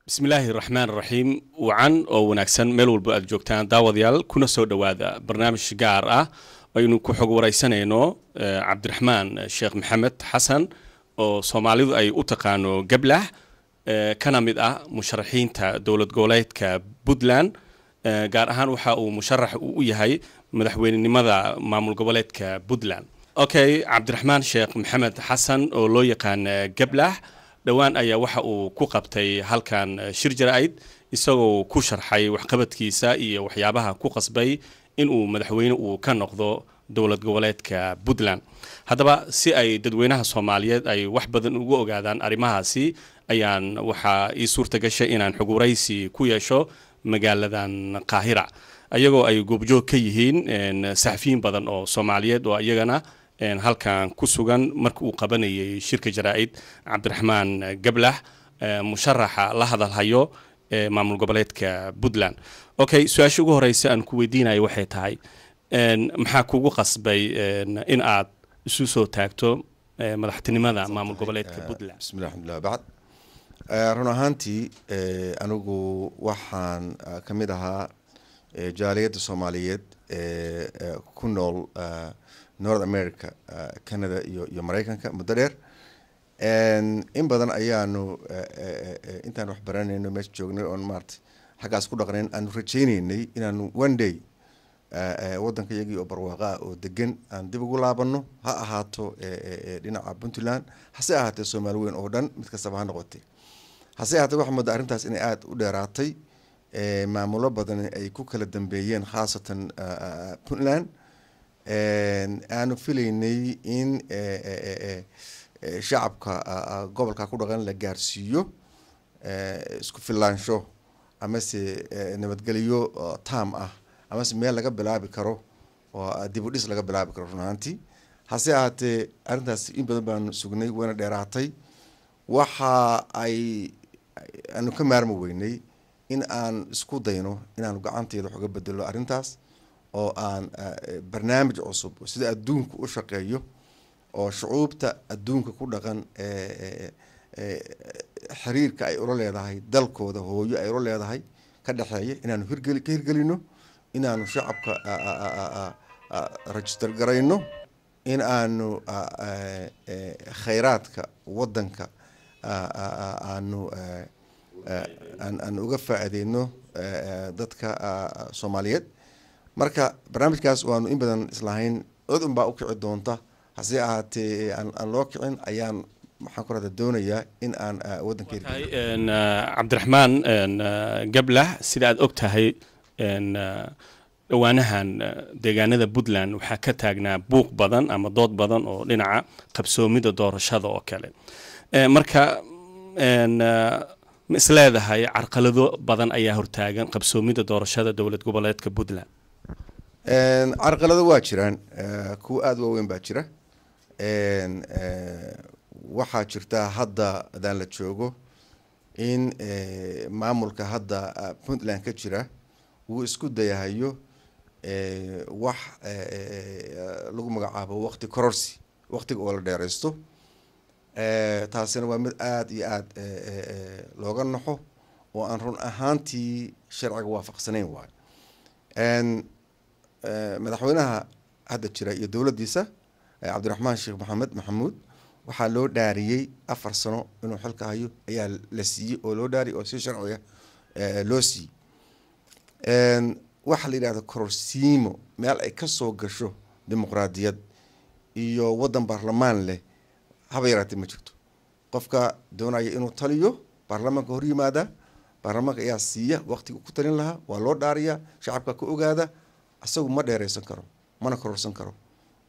Bismillaahi raxmaan raxiim. Wacan oo wanaagsan meel walba aad joogtaan, daawadayaal, kuna soo dhowaada barnaamij gaar ah aynu ku xog wareysanayno Cabdiraxmaan Sheekh Maxamed Xasan, oo Soomaalidu ay u taqaano Gablax, kana mid ah musharaxiinta dowlad goboleedka Puntland. Gaar ahaan waxa uu musharax u yahay madaxweynenimada maamul goboleedka Puntland. Okay, Cabdiraxmaan Sheekh Maxamed Xasan oo loo yaqaan Gablax dhowaan ayaa waxa uu ku qabtay halkan shir jaraa'id, isagoo ku sharxay waxqabadkiisa iyo waxyaabaha ku qasbay inuu madaxweyne uu ka noqdo dowlad goboleedka Puntland. Haddaba, si ay dadweynaha Soomaaliyeed ay wax badan ugu ogaadaan arrimahaasi, ayaan waxaa ii suurta gashay inaan xuguraysi ku yeesho magaaladan Qaahira, ayagoo ay goobjoog ka yihiin saxafiyiin badan oo Soomaaliyeed oo iyagana halkan ku sugan marka uu qabanayay shirka jaraa'id Cabdiraxmaan Gablax, musharaxa la hadalhayo ee maamul goboleedka Puntland. Okay, su-aasha ugu horeysa aan ku weydiinayo waxay tahay, maxaa kugu qasbay in aad isu soo taagto madaxtinimada maamul goboleedka Puntland? Bismillah, alxamdulillah. Bacd, run ahaantii anigu waxaan ka mid ahaa jaaliyadda Soomaaliyeed ee ku nool North America, Canada iyo Mareykanka muddo dheer. In badan ayaanu intaan wax baranayno meesha joognay oon maarata xaggaas ku dhaqnayn aanu rajaynaynay inaanu one day waddanka iyagii oo barwaaqa ah oo degan aan dib ugu laabano, ha ahaato dhinaca Puntland, hase ahaatee Soomaali weyn oo dhan, mid kastaba ha noqotay. Hase ahaatee, waxaa moodaa arrintaas inay aada u dheeraatay, maamulo badan ay ku kala dambeeyeen, khaasatan Puntland. Aanu filaynay in shacabka gobolka ku dhaqan la gaarsiiyo isku filaansho amase nabadgelyo taam ah amase meel laga bilaabi karo oo dib u dhis laga bilaabi karo, run ahaantii. Hase ahaatee, arrintaas in badan baanu sugnay, wayna dheeraatay. Waxa ay aanu ka maarmi weynay in aan isku dayno inaanu gacanteeda wax uga bedelo arrintaas oo aan barnaamij cusub sida adduunku u shaqeeyo oo shucuubta adduunka ku dhaqan xiriirka ay ula leedahay dalkooda hooyo ay ula leedahay ka dhexeeya inaanu hirgeli ka hirgelino, inaanu shacabka register garayno, in aanu khayraadka waddanka aanu aan uga faa'iideyno dadka Soomaaliyeed. Marka barnaamijkaas waanu in badan islahayn cid unbaa u kici doonta, hase ahaatee aan loo kicin ayaan, maxaan ku rahda, doonayaa in aan waddanka Cabdiraxmaan Gablax, sida aad og tahay, dhowaanahan deegaanada Puntland waxaa ka taagnaa buuq badan ama dood badan oo dhinaca qabsoomida doorashada oo kale. Marka ma isleedahay carqalado badan ayaa hortaagan qabsoomida doorashada dowlad goboleedka Puntland? Carqalado waa jiraan, kuwa aada waaweyn baa jira. Waxaa jirta hadda adaan la joogo in maamulka hadda Puntland ka jira uu isku dayahayo wax lagu magacaabo waqti kororsi, waqtiga oo la dheeraysto. Taasina waa mid aada iyo aada looga naxo oo aan run ahaantii sharciga waafaqsanayn waayo. Madaxweynaha hadda jira iyo dowladdiisa, Cabdiraxmaan Sheekh Maxamed Maxamuud, waxaa loo dhaariyey 4 sano inuu xilka hayo ayaa la siiyey oo loo dhaariyey oo si sharciga loo siiyey. Waxaa la yidhahda kororsiimo meel ay kasoo gasho dimuqraadiyad iyo waddan baarlamaan leh haba yaraatee ma jirto. Qofka doonaya inuu taliyo baarlamaanka hor yimaada, baarlamaanka ayaa siiya waqtiga ku talin lahaa, waa loo dhaariyaa, shacabka ka ogaada. Asagu ma dheereysan karo, mana kororsan karo,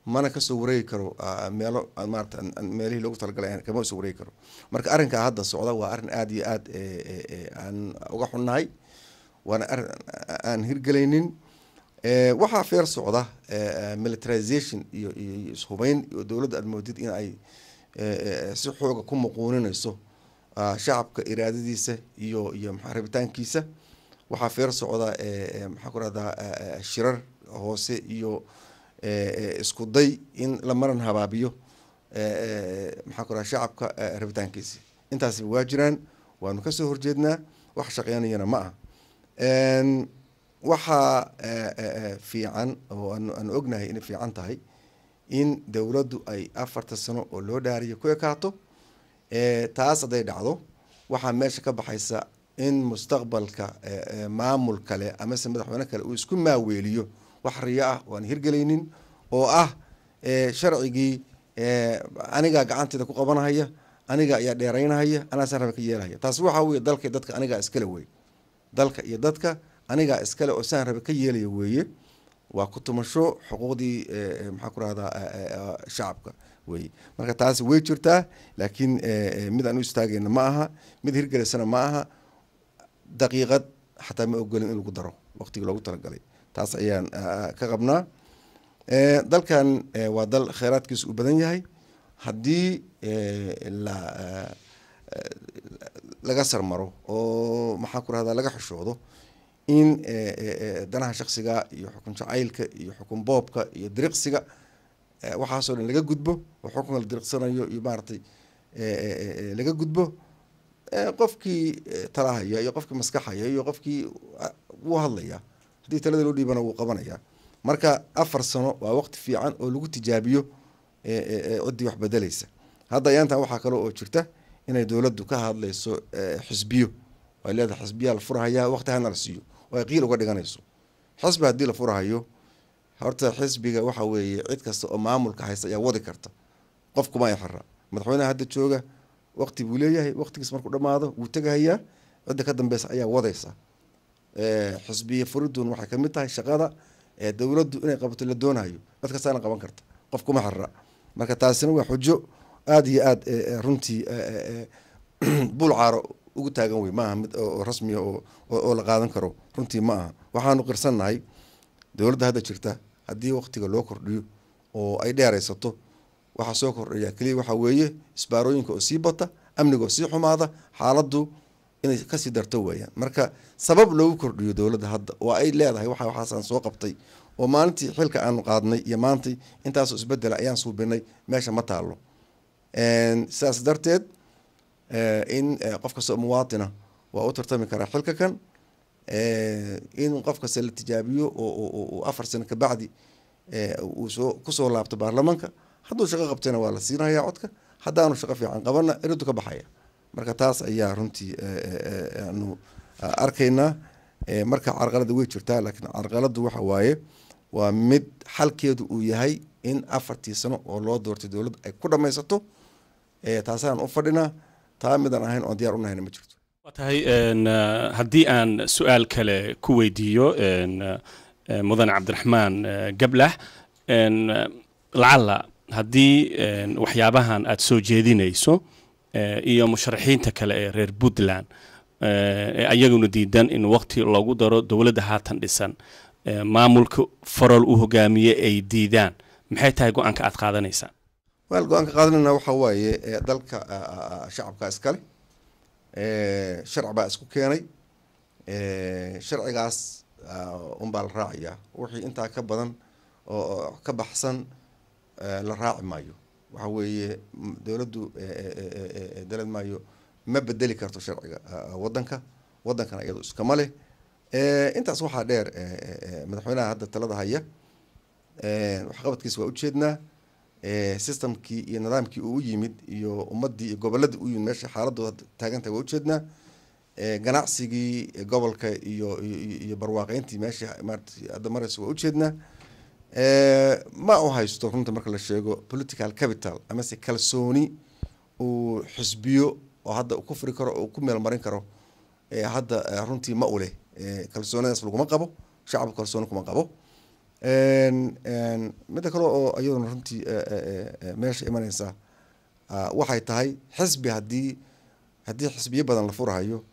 mana kasoo wareegi karo meelo maarata meelihii loogu talagalay kama soo wareegi karo. Marka arrinkaa hadda socda waa arrin aada iyo aada aan uga xunnahay, waana arrin aan hirgelaynin. Waxaa feer socda militarization iyo ishubeyn iyo dowladda aad moodid in ay si xooga ku muquuninayso shacabka iraadadiisa iyo maxaa rabitaankiisa. Waxaa feer socda, maxaa ku rahdaa, shirar hoose iyo isku day in la maran habaabiyo, maxaa ku rahda, shacabka rabitaankiisa. Intaasiba waa jiraan, waanu kasoo horjeednaa. Wax shaqeynayana ma aha. Waxaa fiican oo aanu ognahay inay fiican tahay in dowladdu ay 4ta sano oo loo dhaariyo ku ekaato. Taas hadday dhacdo, waxaa meesha ka baxaysa in mustaqbalka maamul kale amase madaxweyne kale uu isku maaweeliyo wax riyo ah oo aan hirgelaynin, oo ah sharcigii anigaa gacanteeda ku qabanahaya, aniga ayaa dheeraynahaya, anaasaan raba ka yeelahaya. Taasi waxaa weye dalka iyo dadka anigaa iskale wey, dalka iyo dadka anigaa iskale oo saan raba ka yeelaya weeye. Waa ku tumasho xuquuqdii, maxaa ku rahdaa, shacabka weye. Marka taasi way jirtaa, laakiin mid aan u istaagayna ma aha, mid hirgelaysana ma aha. Daqiiqad xataa ma ogolin in lagu daro waqtigii loogu talagalay. Taas ayaan ka qabnaa. Dalkan waa dal kheyraadkiisu uu badan yahay. Haddii la laga sarmaro oo, maxaa ku rahdaa, laga xishoodo in danaha shaksiga iyo xukun jacaylka iyo xukun boobka iyo diriqsiga, waxaasoo dhan laga gudbo, oo xukunka la diriqsanayo iyo maaragtay laga gudbo, qofkii talahaya iyo qofkii maskaxaya iyo qofkii wuu hadlaya, haddii talada loo dhiibana wuu qabanaya. Marka 4 sano waa waqti fiican oo lagu tijaabiyo ciddii wax bedelaysa. Hadda ayaantan waxaa kale oo jirta inay dowladdu ka hadlayso xisbiyo, ay leedahay xisbiyaa la furahaya, waqti hana la siiyo, oo ay qiil uga dhiganayso. Xisbi haddii la furahayo, horta xisbiga waxa weeye cid kasta oo maamulka haysta ayaa wadi karta, qof kuma ay xira. Madaxweynaha hadda jooga waqti buu leeyahay, waqtigiis markuu dhamaado wuu tegahayaa, cidda ka dambeysa ayaa wadaysa. Xisbiya furidun waxay kamid tahay shaqada dowladdu inay qabato la doonayo, cid kastaana qaban karta, qof kuma xira. Marka taasina waa xujo aada iyo aada runtii bulcaaro ugu taagan wey, maaha mid oo rasmiya oo la qaadan karo runtii ma aha. Waxaanu qirsannahay dowladda hadda jirta haddii waqtiga loo kordhiyo oo ay dheeraysato, waxaa soo kordhaya keliya waxaa weeye isbaarooyinka oo sii bata, amniga oo sii xumaada, xaaladdu inay kasii darto weeyaan. Marka sabab loogu kordhiyo dowladda hadda oo ay leedahay waxa waxaasaan soo qabtay oo maalintii xilka aanu qaadnay iyo maantay intaasoo isbedela ayaan suubinay, meesha ma taalo. Sidaas darteed in qof kasta oo muwaatina waa u tartami karaa xilka kan, in qof kasta la tijaabiyo oo 4 sano kabacdi uu soo kusoo laabto baarlamaanka. Hadduu shaqo qabtayna waa la siinaya codka, haddaanu shaqo fiican qabanna eridu ka baxaya. Marka taas ayaa runtii aanu arkaynaa. Marka carqalada way jirtaa, laakiin carqaladu waxa waaye waa mid xalkeedu uu yahay in 4tii sano oo loo doortay dowladda ay ku dhamaysato. Taasaan u fadhinaa, taa midaan ahayn oon diyaar unahayna ma jirto. Waa tahay. Haddii aan su-aal kale ku weydiiyo mudane Cabdiraxmaan Gablax, lacalla haddii waxyaabahan aada soo jeedinayso iyo musharaxiinta kale ee reer Puntland ee ayaguna diidan in waqti loogu daro dowladda haatan dhisan, maamulka Farol uu hogaamiye ay diidaan, maxay tahay go-aanka aad qaadanaysaa? Wel, go-aanka qaadanayna waxaa waaye dalka shacabka iskale, sharci baa isku keenay, sharcigaas unbaa la raacayaa. Wixii intaa ka badan oo ka baxsan la raaci maayo. Waxa weeye dowladdu dalad maayo, ma bedeli karto sharciga wadanka, wadankana iyado iskama leh. Intaas waxaa dheer, madaxweynaha hadda talada haya waxqabadkiisa waa ujeednaa, systemkii iyo nidaamkii uu u yimid iyo ummaddii iyo goboladii u yimid meesha xaaladooda taagantahay waa ujeednaa, ganacsigii gobolka iyo barwaaqeyntii meesha maarata hadda maraysa waa ujeednaa. Ma u haysto runta marka la sheego political capital amase kalsooni uu xisbiyo oo hadda ku furi karo oo ku meel marin karo. Hadda runtii ma u leh, kalsoonidaas laguma qabo, shacabku kalsooni kuma qabo. Midda kale oo iyaduna runtii meesha imanaysa waxay tahay xisbi haddii xisbiyo badan la furahayo,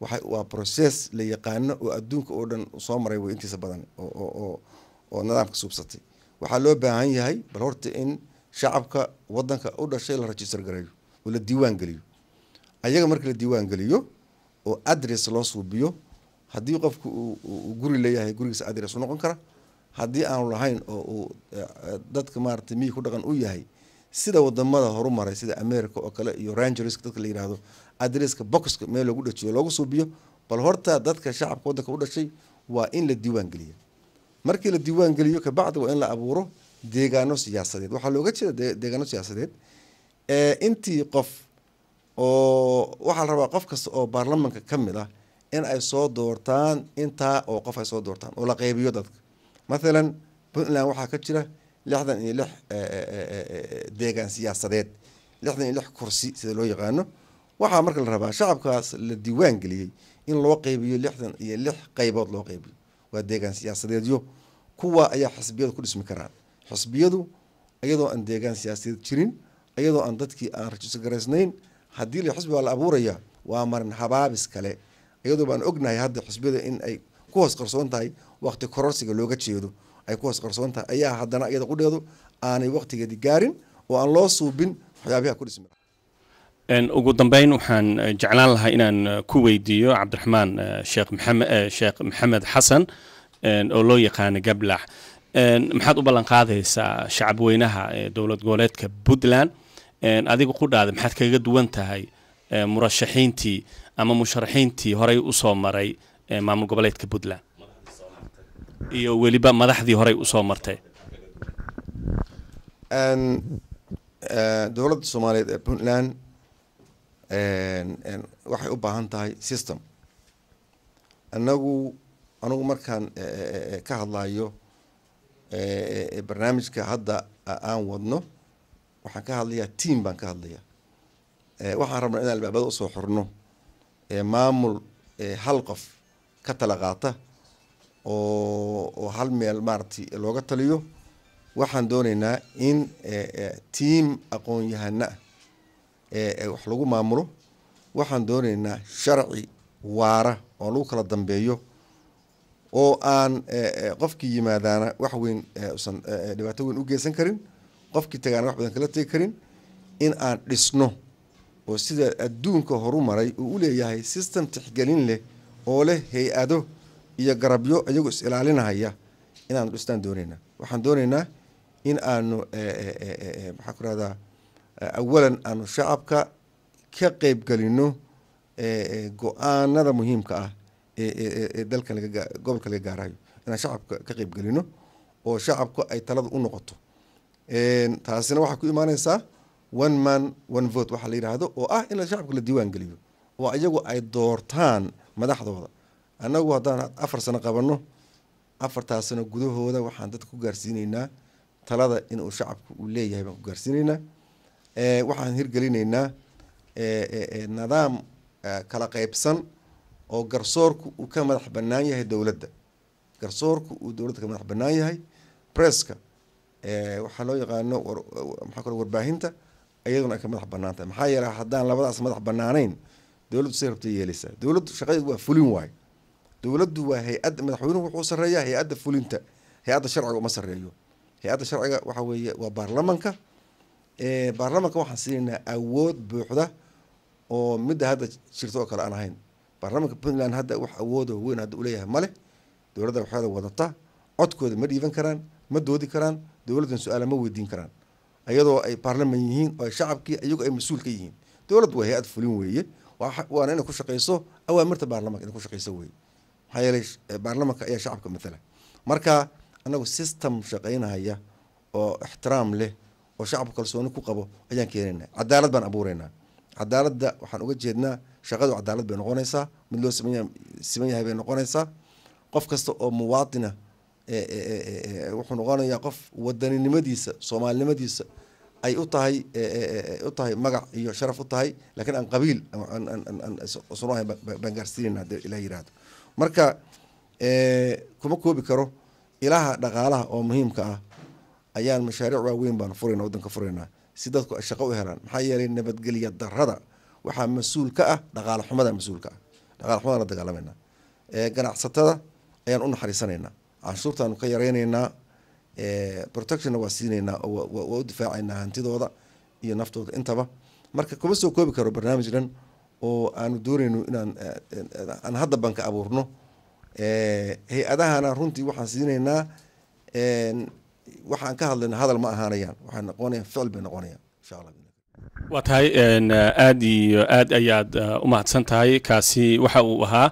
waxa waa process la yaqaano oo adduunka oo dhan soo maray way intiisa badan oo nidaamka suubsatay. Waxaa loo baahan yahay bal horta in shacabka wadanka u dhashay la register gareeyo oo la diiwaan geliyo ayaga. Marka la diiwaan geliyo oo address loo suubiyo, haddii qofku uu guri leeyahay gurigiisa address u noqon kara, haddii aanu lahayn oo uu dadka maaragtay miyi ku dhaqan u yahay, sida wadamada horumaray sida America oo kale iyo rangerska dadka la yihahdo, addresska boxka meel loogu dhajiyo loogu suubiyo Bal horta dadka shacabka waddanka u dhashay waa in la diiwaan geliyo. Markii la diiwaan geliyo kabacdi waa in la abuuro deegaano siyaasadeed. Waxaa looga jeeda deegaano siyaasadeed intii qof oo waxaa la rabaa qof kasta oo baarlamanka ka mid ah in ay soo doortaan intaa oo qof ay soo doortaan oo la qaybiyo dadka. Mathalan Puntland waxaa ka jira 66 deegaan siyaasadeed, 66 kursi sida loo yaqaano. Waxaa marka la rabaa shacabkaas la diiwaan geliyey in loo qaybiyo 66 qaybood loo qaybiyo, waa deegaan siyaasadeedyo. Kuwa ayaa xisbiyadu ku dhismi karaan. Xisbiyadu iyadoo aan deegaan siyaasadeed jirin, iyadoo aan dadkii aan rajiso garaysnayn, haddii la xisbi waa la abuuraya waa marin habaabis kale. Iyadoo baan ognahay hadda xisbiyada in ay ku hoos qarsoon tahay waqti kororsiga looga jeedo, ay ku hoos qarsoon tahay, ayaa haddana iyada qudheedu aanay waqtigeedii gaarin oo aan loo suubin waxyaabaha ku dhismi. Ugu dambeyn waxaan jeclaan lahaa inaan ku weydiiyo Cabdiraxmaan Sheekh Maxamed, Sheekh Maxamed Xasan oo loo yaqaano Gablax, maxaad u ballan qaadaysaa shacabweynaha ee dowlad goboleedka Puntland? Adiga qudhaada maxaad kaga duwan tahay murashaxiintii ama musharaxiintii horey usoo maray maamul goboleedka Puntland iyo weliba madaxdii horey usoo martay? Dowladda Soomaaliyeed ee Puntland waxay u baahan tahay system. Anagu markaan ka hadlayo barnaamijka hadda aan wadno, waxaan ka hadlayaa team baan ka hadlayaa. Waxaan rabnaa inaan albaabada usoo xirno maamul hal qof ka tala qaata oo hal meel maaragtay looga taliyo. Waxaan dooneynaa in team aqoon-yahana ah wax lagu maamulo. Waxaan dooneynaa sharci waara oo lagu kala dambeeyo oo aan qofkii yimaadaana wax weyn usan dhibaato weyn u geysan karin, qofkii tagaana wax badan kala tegi karin, in aan dhisno oo sida adduunka horu maray uu u leeyahay system tixgelin leh oo leh hay-ado iyo garabyo iyagu is ilaalinahaya inaan dhistaan dooneynaa. Waxaan dooneynaa in aanu, maxaa ku rahdaa, awalan aanu shacabka ka qeybgelino go-aanada muhiimka ah ee dalkan laga gobolka laga gaarayo, inaan shacabka ka qeybgelino oo shacabka ay talada u noqoto. Taasina waxaa ku imaaneysaa one man one vote waxaa la yidhaahdo, oo ah in shacabka la diiwaan geliyo oo iyagu ay doortaan madaxdooda. Annagu haddaan 4 sano qabano, 4taas sano gudahooda waxaan dadka ku gaarsiineynaa talada inuu shacabku uu leeyahay baan ku gaarsiineynaa. Waxaan hirgelinaynaa nidaam kala qeybsan oo garsoorku uu ka madax bannaan yahay dowladda, garsoorku uu dowladda ka madax bannaan yahay, presska waxaa loo yaqaano, maxaa kale, warbaahinta iyaduna ay ka madax bannaan tahay. Maxaa yeelay haddaan labadaas madax bannaanayn, dowladdu say rabta yeelaysaa. Dowladdu shaqadeedu waa fulin waaye. Dowladdu waa hay-adda, madaxweynuhu wuxuu sarreeyaa hay-adda fulinta, hay-adda sharciga uma sarreeyo. Hay-adda sharciga waxa weeye waa baarlamanka. Baarlamanka waxaan siinaynaa awood buuxda oo midda hadda jirto oo kale aan ahayn. Baarlamanka Puntland hadda wax awoodo weyn hadda uleeyahay male. Dowladda waxeeda wadata, codkooda ma dhiiban karaan, ma doodi karaan, dowladdan su-aala ma weydiin karaan, iyadoo ay baarlaman yihiin oo ay shacabkii iyagu ay mas-uul ka yihiin. Dowladdu waa hay-ad fulin weeye, waana inay ku shaqeyso awaamirta baarlamanka inay ku shaqeyso weeye, maxaa yeelay baarlamanka ayaa shacabka matala. Marka anagu system shaqeynaya oo ixtiraam leh oo shacabku kalsooni ku qabo ayaan keenaynaa. Cadaalad baan abuureynaa. Cadaaladda waxaan uga jeednaa shaqadu cadaalad bay noqonaysaa, mid loo siman yahay bay noqonaysaa. Qof kasta oo muwaatina wuxuu noqonayaa qof wadaninimadiisa, soomaalinimadiisa ay u tahay magac iyo sharaf u tahay, laakiin aan qabiil usan ahayn baan gaarsiinayna hadii Ilaah yiraahdo. Marka kuma koobi karo. Ilaha dhaqaalaha oo muhiimka ah ayaan mashaariic waaweyn baan furayna, waddanka furaynaa, si dadku ay shaqo u helaan. Maxaa yeelay nabadgelya darrada waxaa mas-uul ka ah dhaqaale xumada, mas-uul ka ah dhaqaale xumada la dagaalamayna. Ganacsatada ayaan u naxariisanaynaa, canshuurtaanu ka yaraynaynaa, protectionna waa siinaynaa oo waa u difaacaynaa hantidooda iyo naftooda intaba. Marka kuma soo koobi karo barnaamij dhan oo aanu doonayno inaan aan hadda banka abuurno. Hay-adahana runtii waxaan siinaynaa, waxaan ka hadlayna hadal ma ahaanayaan, waxay noqonayaan ficil bay noqonayaan insha Allah. Waa tahay, aad iyo aad ayaad u mahadsan tahay. Kaasi waxa uu ahaa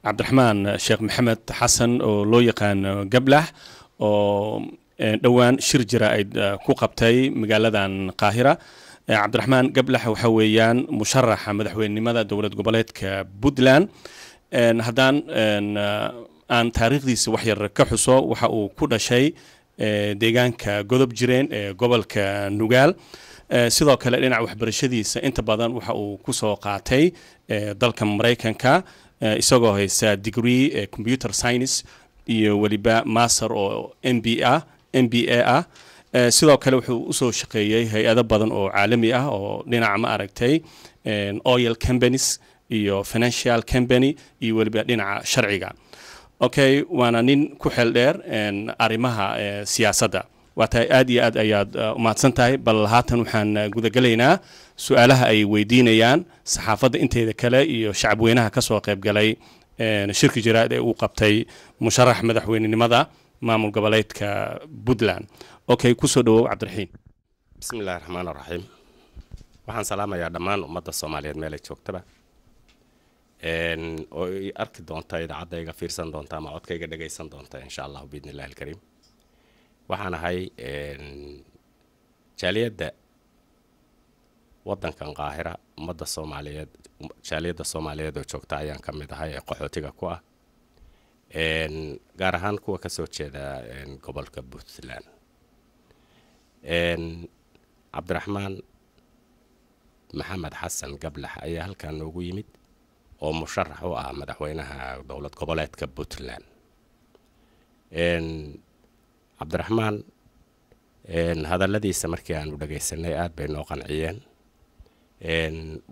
Cabdiraxmaan Sheekh Maxamed Xasan oo loo yaqaano Gablax, oo dhowaan shir jaraa'id ku qabtay magaaladan Qaahira. Cabdiraxmaan Gablax waxa weeyaan musharaxa madaxweynenimada dowlad goboleedka Puntland. Haddaan aan taariikhdiisa wax yar ka xuso, waxa uu ku dhashay deegaanka Godob Jireen ee gobolka Nugaal. Sidoo kale dhinaca waxbarashadiisa inta badan waxa uu kusoo qaatay dalka Maraykanka, isagoo haysta degree computer science iyo weliba master oo MBA ah. Sidoo kale wuxuu usoo shaqeeyey hay-ado badan oo caalami ah oo dhinaca, ma aragtay, oil companies iyo financial company iyo weliba dhinaca sharciga. Okay, waana nin ku xeel dheer arrimaha siyaasadda. Waa tahay, aad iyo aad ayaad umahadsan tahay. Bal haatan waxaan gudagelaynaa su-aalaha ay weydiinayaan saxaafadda inteeda kale iyo shacabweynaha ka soo qayb galay shirki jaraa'id ee uu qabtay musharax madaxweynenimada maamul goboleedka Puntland. Okay, kusoo dhawow, Cabdiraxiim. Bismi illahi raxmaan raxiim. Waxaan salaamayaa dhammaan ummadda Soomaaliyeed meelay joogtaba oo ay arki doonta, idaacadda iga fiirsan doonta ama codkayga dhagaysan doonta, insha Allahu biidni illahi alkariim. Waxaan ahay jaaliyadda waddankan Qaahira, ummadda Soomaaliyeed, jaaliyadda Soomaaliyeed oo joogta ayaan ka mid ahay ee qaxootiga ku ah, gaar ahaan kuwa kasoo jeeda gobolka Puntland. Cabdiraxmaan Maxamed Xasan Gablax ayaa halkan noogu yimid oo musharax u ah madaxweynaha dowlad goboleedka Puntland. Cabdiraxmaan hadalladiisa markii aanu dhagaysanay aad bay noo qanciyeen.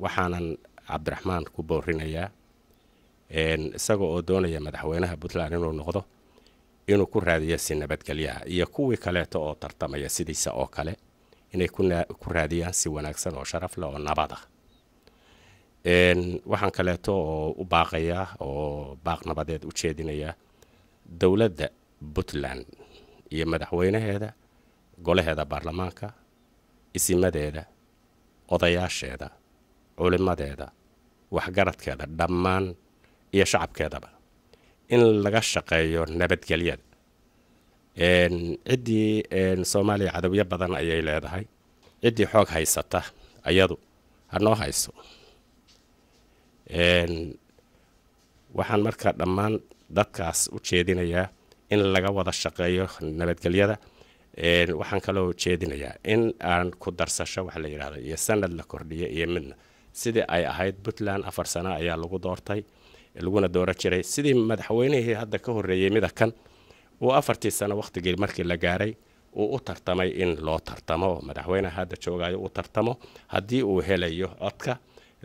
Waxaanan Cabdiraxmaan ku boorinayaa, isaga oo doonaya madaxweynaha Puntland inuu noqdo, inuu ku raadiyo si nabadgelyaha, iyo kuwii kaleeto oo tartamaya sidiisa oo kale inay ku raadiyaan si wanaagsan oo sharaf leh oo nabad ah. Waxaan kaleeto oo u baaqayaa oo baaq nabadeed u jeedinayaa dowladda Puntland iyo madaxweynaheeda, golaheeda baarlamaanka, isimadeeda, odayaasheeda, culimadeeda, waxgaradkeeda dhammaan iyo shacabkeedaba in laga shaqeeyo nabadgelyada. Ciddii Soomaaliya cadowyo badan ayay leedahay. Ciddii xoog haysata ayadu ha noo hayso. Waxaan marka dhammaan dadkaas u jeedinayaa in laga wada shaqeeyo nabadgelyada. Waxaan kaloo jeedinayaa in aan ku darsasho waxa la yidhahda iyo sanad la kordhiyo iyo midna. Sidii ay ahayd Puntland, 4 sano ayaa lagu doortay laguna dooran jiray, sidii madaxweynihii hadda ka horreeyey mida kan uu 4-tii sano waqtigii markii la gaaray uu u tartamay, in loo tartamo oo madaxweynaha hadda joogayo uu tartamo haddii uu helayo codka.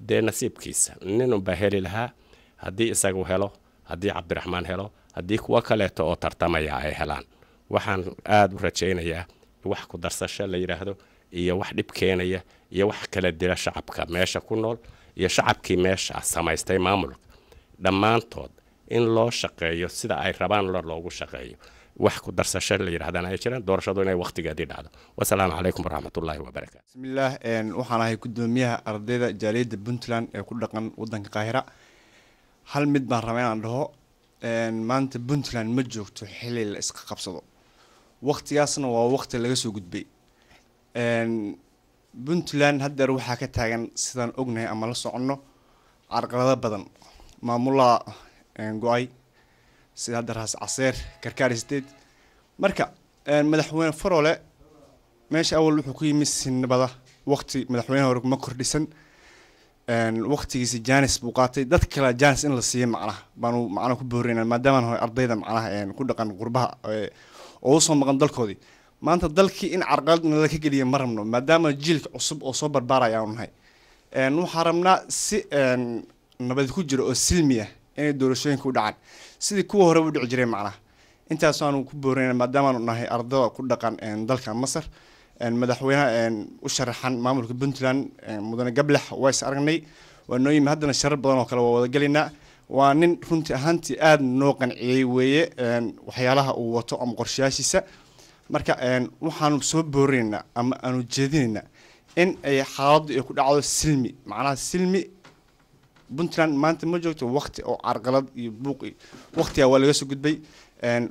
Dee nasiibkiisa ninunbaa heli lahaa. Haddii isagu helo, haddii Cabdiraxmaan helo, haddii kuwo kaleeto oo tartamaya ay helaan, waxaan aada u rajaynayaa wax ku darsasho la yidhaahdo iyo wax dhib keenaya iyo wax kala dila shacabka meesha ku nool iyo shacabkii meesha samaystay maamulka dhammaantood in loo shaqeeyo sida ay rabaan loogu shaqeeyo. Wax ku darsasho la yidhahdana ay jiraan, doorashadu inay waqtigeedii dhacdo. Wasalaamu calaykum waraxmatullaahi wabarakaatu. Bismillaah. Waxaan ahay gudoomiyaha ardayda jaaliyadda Puntland ee ku dhaqan wadanka Qaahira. Hal mid baan rabaa inaan dhaho. Maanta Puntland ma joogto xilli la iska qabsado, waqtigaasna waa waqti laga soo gudbay. Puntland haddeer waxaa ka taagan, sidaan ognahay ama la soconno, carqalado badan. Maamulaa go-ay sida hadda Raas Caseer, Karkaar State. Marka madaxweyne Farole meesha awal wuxuu ku yimi si nabada. Waqti madaxweyne hore ma kordhisan, waqtigiisa chance buu qaatay. Dad kale chance in la siiyo macnaha baanu macnaha ku boorina, maadaamaan hore ardayda macnaha ku dhaqan qurbaha oo usoo maqan dalkoodii. Maanta dalkii in carqalad nala ka geliya ma rabno, maadaama jiilka cusub oo soo barbaaraya aanu nahay. Waxaan rabnaa si nabad ku jiro oo silmi ah inay doorashooyinka u dhacaan sidii kuwa hore u dhici jiray. Macnaha intaasaanu ku boorina, maadaamaanu nahay ardada ku dhaqan dalka Masar. Madaxweynaha u sharaxan maamulka Puntland, mudane Gablax, waa is aragnay, waa noo yimi. Haddana sharar badan oo kale waa wada gelaynaa. Waa nin runtii ahaantii aada noo qanciyey weeye waxyaalaha uu wato ama qorshayaashiisa. Marka waxaanu soo boorinaynaa ama aanu jeedinaynaa In ay xaaladdu ay ku dhacdo silmi, macnaha silmi. Puntland maanta ma joogto waqti oo carqalad iyo buuq iyo waqtigaa waa laga soo gudbay.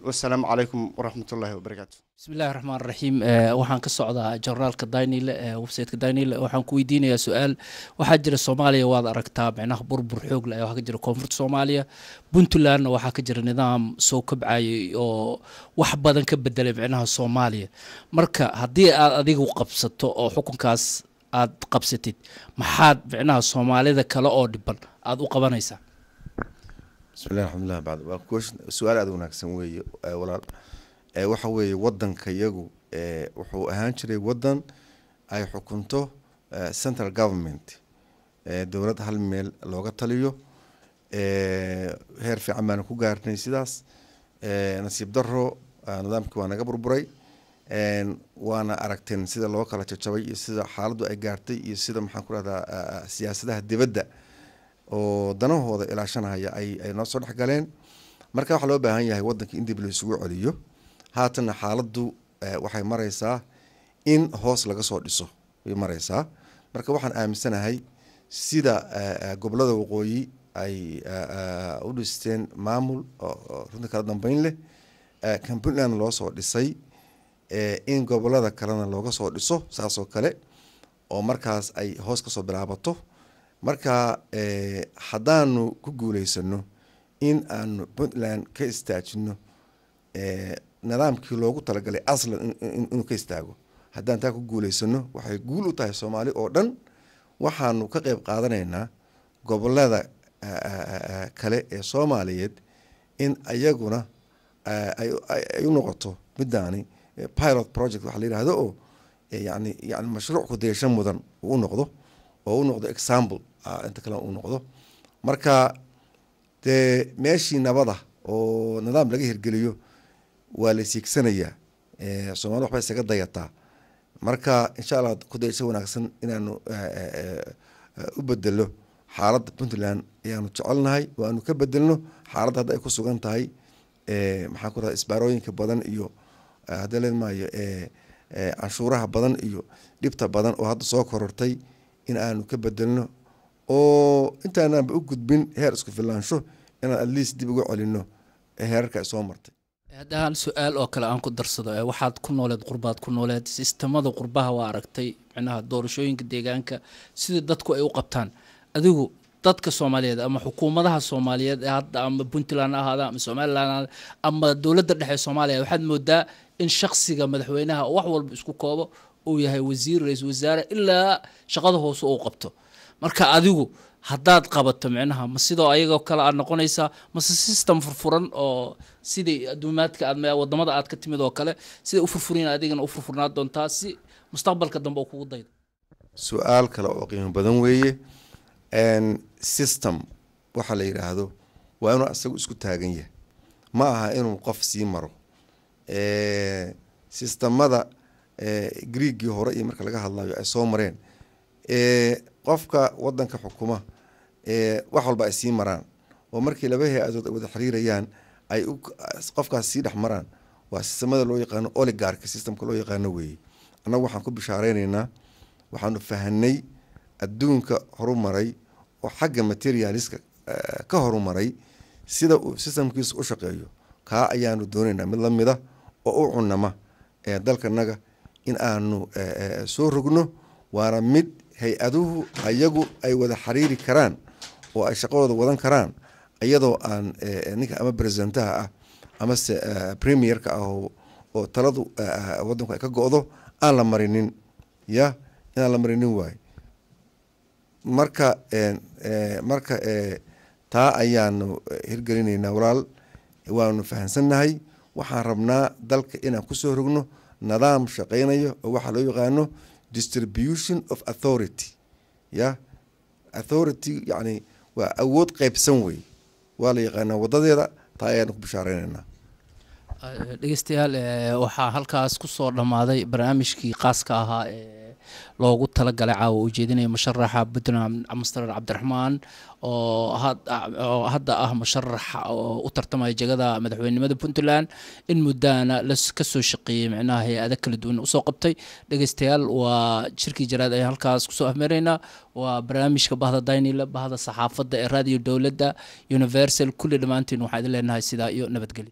Wasalaamu calaykum waraxmatullaahi wabarakaatu. Bismi illahi raxmaan raxiim. Waxaan ka socdaa journaalka Daynile, websiteka Daynile. Waxaan ku weydiinayaa su-aal. Waxaa jira Soomaaliya, waad aragtaa, micnaha burbur xoog leh waxaa ka jira koonfurta Soomaaliya. Puntlandna waxaa ka jira nidaam soo kobcayay oo wax badan ka bedelay micnaha Soomaaliya. Marka haddii aad adigu qabsato oo xukunkaas aad qabsatid, maxaad micnaha Soomaalida kale oo dhiban aada u qabanaysaa? Bismillahi, alxamdulilah. Bacd waa question, su-aal aada u wanaagsan weeye, walaal. Waxa weeye, wadanka iyagu wuxuu ahaan jiray wadan ay xukunto central government, dowlad hal meel looga taliyo. Heer fiican baanu ku gaarnay sidaas. Nasiib daro, nidaamkii waa naga burburay. Waana aragteen sida loo kala jajabay iyo sida xaaladdu ay gaartay iyo sida, maxaan ku rahdaa, siyaasadaha dibadda oo danahooda ilaashanahaya ay noo soo dhex galeen. Marka waxaa loo baahan yahay wadanka in dib la isugu celiyo. Haatanna xaaladdu waxay mareysaa in hoos laga soo dhiso bay mareysaa. Marka waxaan aaminsanahay sida gobolada waqooyi ay u dhisteen maamul oo runta kala dambeyn leh, kan Puntland loo soo dhisay, in gobolada kalena looga soo dhiso saasoo kale oo markaas ay hoos kasoo bilaabato. Marka haddaanu ku guuleysano in aanu Puntland ka istaajino nidaamkii loogu talagalay aslan inuu ka istaago, haddaan taa ku guuleysano, waxay guul u tahay Soomaali oo dhan. Waxaanu ka qeyb qaadanaynaa gobolada kale ee Soomaaliyeed in ayaguna ay u noqoto midaani pilot project waxa la yidhaahdo, oo yani mashruuc ku dayasho mudan uu u noqdo, oo u noqdo example inta kale uu noqdo. Marka dee meeshii nabada oo nidaam laga hirgeliyo waa la siigsanayaa. Soomaalida waxbay isaga dayataa. Marka insha Allah ku dayasho wanaagsan inaanu u bedelo xaaladda Puntland ayaanu jecelnahay, oo aanu ka bedelno xaaladda hadda ay ku sugan tahay, maxaan ku rahda, isbaarooyinka badan iyo haddii leen maayo canshuuraha badan iyo dhibta badan oo hadda soo korortay, in aanu ka bedelno oo intaanaanba u gudbin heer isku filaansho inaan at least dib uga celino heerarka ay soo martay. Hadda hal su-aal oo kale aan ku darsado. Waxaad ku nooleed qurbaad ku nooleed, sistamada qurbaha waa aragtay, micnaha doorashooyinka deegaanka sida dadku ay u qabtaan. Adigu dadka Soomaaliyeed ama xukuumadaha Soomaaliyeed ee hadda, ama Puntland ha ahaada ama Somaliland ha ahaada ama dowladda dhexe ee Soomaaliya, waxaad moodaa in shaksiga madaxweynaha oo wax walba isku koobo, uu yahay wasiir, ra-iisul wasaare, ilaa shaqada hoose uu qabto. Marka adigu haddaad qabato, micnaha ma sidoo ayagoo kale aad noqonaysaa, mase system furfuran oo sidii adduumaadka aad wadamada aad ka timid oo kale siday u furfurin adigana u furfurnaa doontaa si mustaqbalka dambe oo kugu daydo? Su-aal kale oo qiimo badan weeye. System waxaa la yidhaahdo waa inuu asagu isku taagan yahay, ma aha inuu qof sii maro. Sistamada Greegii hore iyo marka laga hadlayo ay soo mareen, qofka wadanka xukuma wax walba ay sii maraan, oo markii laba hay-adood ay wada xiriirayaan ay qofkaas sii dhex maraan, waa sistamada loo yaqaano oligarchy systemka loo yaqaano weeye. Annagu waxaan ku bishaareynayna, waxaanu fahanay adduunka horumaray oo xagga materialiska ka horumaray sida uu systemkiisa u shaqeeyo. Kaa ayaanu doonaynaa mid lamida oo u cunama ee dalkanaga in aanu soo rogno, waana mid hay-aduhu ayagu ay wada xiriiri karaan oo ay shaqadooda wadan karaan, iyadoo aan ninka ama presidentaha ah amase premierka ah oo taladu wadanku ay ka go-do aan la marinin, ya inaan la marinin waayo. Marka taa ayaanu hirgelinaynaa, walaal. Waanu fahansannahay. Waxaan rabnaa dalka inaan kusoo rogno nidaam shaqeynayo oo waxaa loo yaqaano distribution of authority, ya authority yani waa awood qeybsan wey, waa la yaqaanaa wadadeeda. Taa ayaanu ku bishaareynayna. Dhegeystayaal, waxaa halkaas kusoo dhammaaday barnaamijkii qaaska ahaa ee loogu talagalay caawa uu jeedinaya musharaxa Puntland, Master Cabdiraxmaan, oo hadda ah musharax oo u tartamaya jegada madaxweynenimada Puntland, in muddaana la kasoo shaqeeyey micnaha hay-ado kala duwan usoo qabtay. Dhegeystayaal, waa shirkii jaraad ayaan halkaas kusoo afmeeraynaa. Waa barnaamijka bahda Daynila, bahda saxaafadda ee raadiyo dowladda Universal. Kulli dhammaantiin waxaan idin leenahay sidaa iyo nabadgelyo.